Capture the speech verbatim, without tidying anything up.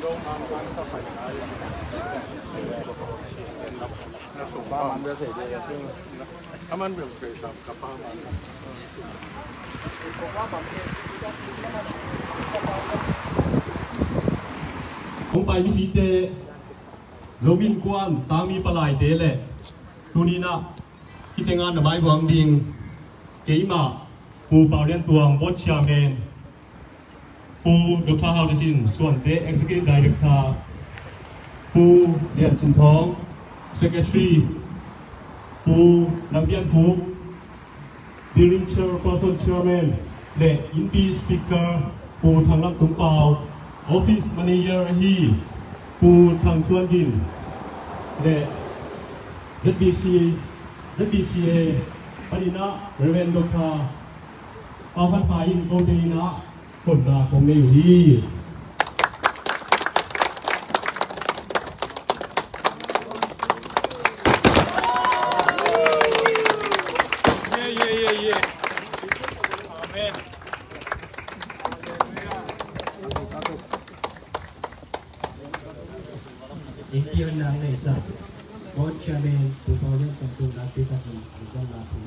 Kong pai mipite, Zomi Innkuan tangmi palaite le tuni-in ah hih tengah na maivuang ding keimah Pu Pau Lian Tuang, Board Chairman, Pu Doctor Hau Cin Suante, Executive Director, Pu Lian Cin Thawng, Secretary, Pu Lam Pian Khup, Building Chairperson, Chairman, le Innpi Speaker, Pu Thang Lam Tung Pau, Office Manager ahi Pu Thang Suan Gin, le Z B C, Z B C A panin ah Reverend Doctor Pau Khan Pha in kote in ah konna kong nei uh hi. Yeah, yeah, yeah, yeah. Amen. Innpi hong nang neihsa Board Chairman Pu Pau Lian Tuang tungah nakpi takin hong gamla thu.